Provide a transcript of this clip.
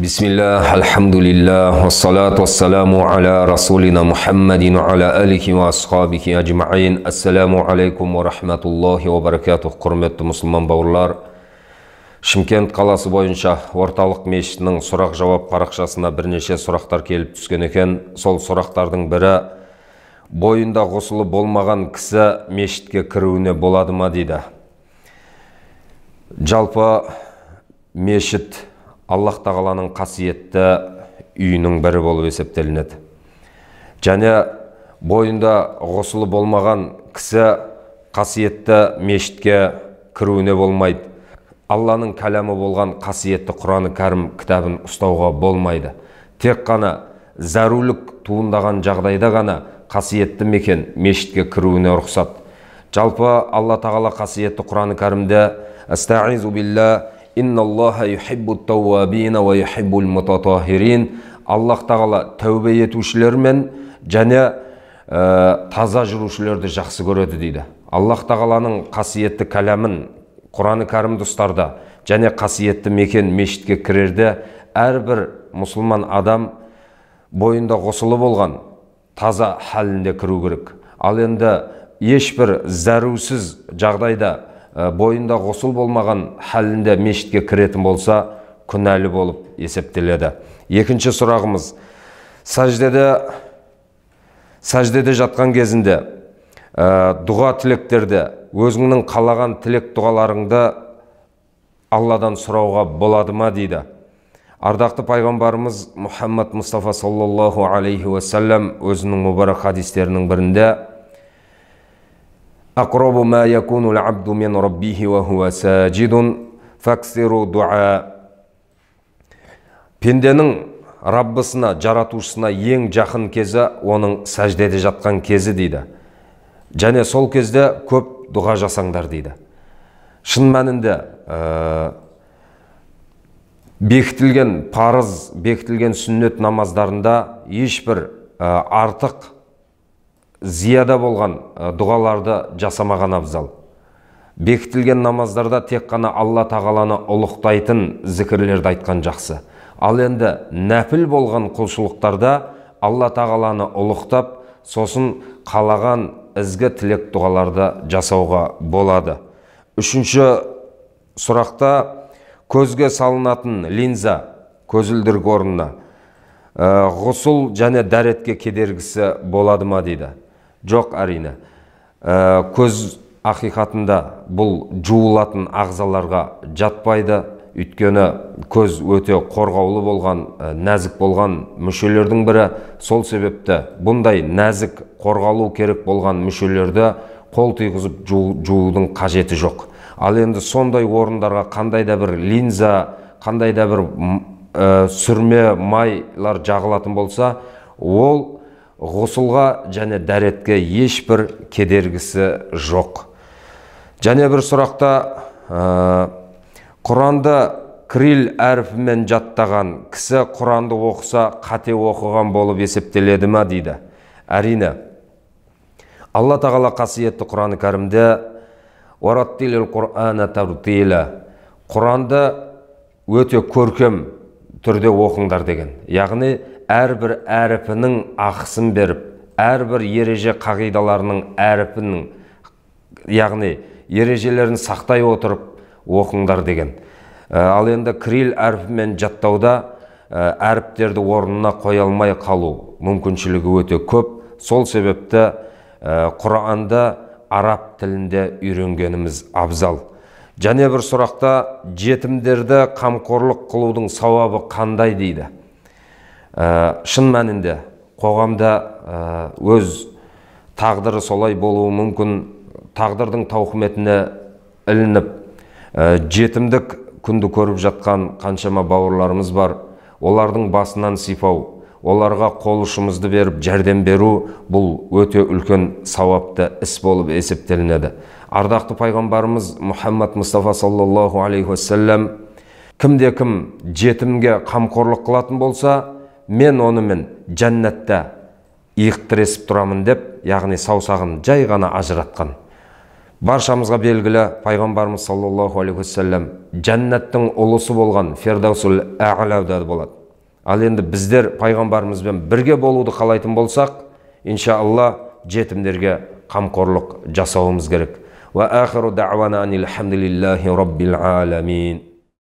Бисмиллах, альхамдулиллах, вассалату вассаламу аля расулина Мухаммадин аля алихи ва асхабихи ажмаин. Ассаламу алейкум ва рахматуллахи ва баракатух. Құрметті мұсылман бауырлар, Шымкент қаласы бойынша орталық мешітінің сұрақ-жауап парақшасына бірнеше сұрақтар келіп түскен екен. Сол сұрақтардың бірі: бойында ғұсылы болмаған кісі мешітке кіруіне болады ма дейді. Жалпы мешіт Аллах тағаланың қасиетті үйінің бірі болып есептелінеді. Және бойында ғұсылы болмаған кісі қасиетті мешітке кіруіне болмайды. Алланың кәләмі болған қасиетті Құраны Кәрім кітабын ұстауға болмайды. Тек қана зәрулік туындаған жағдайда ғана қасиетті мекен мешітке кіруіне рұқсат. Жалпы Алла тағала қасиетті Құраны Кәрімде «Астағизу билла, инналлаха юхиббут тауабина ва юхиббул мутатахирин». Аллах тағала тәубе етушілер мен және таза жүрушілерді жақсы көреді дейді. Аллах тағаланың қасиетті кәләмін Құраны Кәрімді ұстарда және қасиетті мекен мешітке кірерде әрбір мұсылман адам бойында ғұсылы болған таза халінде кіру керек. Ал енді ешбір зәрусіз жағдайда бойында ғұсыл болмаған халінде мешітке кіретін болса, күнәлі болып есептеледі. Екінші сұрағымыз: сәждеде жатқан кезінде дұға тілектерде өзіңнің қалаған тілек дұғаларыңды Алладан сұрауға болады ма дейді. Ардақты пайғамбарымыз Мұхаммад Мұстафа саллаллаху алейхи уассалам өзінің мүбарак хадистерінің бірінде: «Ақрабу ма якуну л-абду мин раббихи ва хуа сажидун факсиру дуа». Пенденің Раббысына, жаратушысына ең жақын кезі оның сәждеде жатқан кезі дейді. Және сол кезде көп дұға жасаңдар дейді. Шын мәнінде бекітілген парыз, бекітілген сүннет намаздарында ешбір артық зияда болған дұғаларды жасамаған абзал. Бекітілген намаздарда тек қана Алла тағаланы ұлықтайтын зікірлерді айтқан жақсы. Ал енді нәпіл болған құлшылықтарда Алла тағаланы ұлықтап, сосын қалаған ізгі тілек дұғаларды жасауға болады. Үшінші сұрақта көзге салынатын линза, көзілдірік орнына ғұсыл және дәретке кедергісі болады ма дейді. Жоқ, әрине. Көз ақиқатында бұл жуылатын ағзаларға жатпайды. Өйткені көз өте қорғаулы болған, нәзік болған мүшелердің бірі. Сол себепті бұндай нәзік, қорғалу керек болған мүшелерді қол тигізіп жуудың қажеті жоқ. Ал енді сондай орындарға қандай да бір линза, қандай да бір сүрме майлар жағылатын болса, ол ғұсылға және дәретке ешбір кедергісі жоқ. Және бір сұрақта Құранды кирилл әрпімен жаттаған кісі Құранды оқыса қате оқыған болып есептеледі ма дейді. Әрине, Алла тағала қасиетті Құраны Кәрімде «Уараттилил Құрана тартила», Құранды өте көркем түрде оқыңдар деген. Яғни әрбір әрпінің ақысын беріп, әрбір ереже қағидаларының әрпінің, яғни ережелерін сақтай отырып оқыңдар деген. Ал енді кирилл әрпімен жаттауда әріптерді орнына қоя алмай қалу мүмкіншілігі өте көп. Сол себепті Құранды араб тілінде үйренгеніміз абзал. Және бір сұрақта жетімдерді қамқорлық қылудың сауабы қандай дейді. Шын мәнінде қоғамда өз тағдыры солай болуы мүмкін, тағдырдың тауқыметіне ілініп жетімдік күнді көріп жатқан қаншама бауырларымыз бар. Олардың басынан сипау, оларға қол ұшымызды беріп жәрдем беру бұл өте үлкен сауапты іс болып есептелінеді. Ардақты пайғамбарымыз Мұхаммад Мұстафа саллаллаху алейхи уассалам кімде кім жетімге қамқорлық қылатын болса, мен онымен жәннатта иық тіресіп тұрамын деп, яғни саусағын жай ғана ажыратқан. Баршамызға белгілі, пайғамбарымыз саллаллаху алейхи уассалам жәннаттың ұлысы болған Фирдаусул А'лада болады. Ал енді біздер пайғамбарымызбен бірге болуды қалайтын болсақ, иншалла жетімдерге қамқорлық жасауымыз керек. Уа ахиру дa'вана анил хамдулиллахи раббил аламин.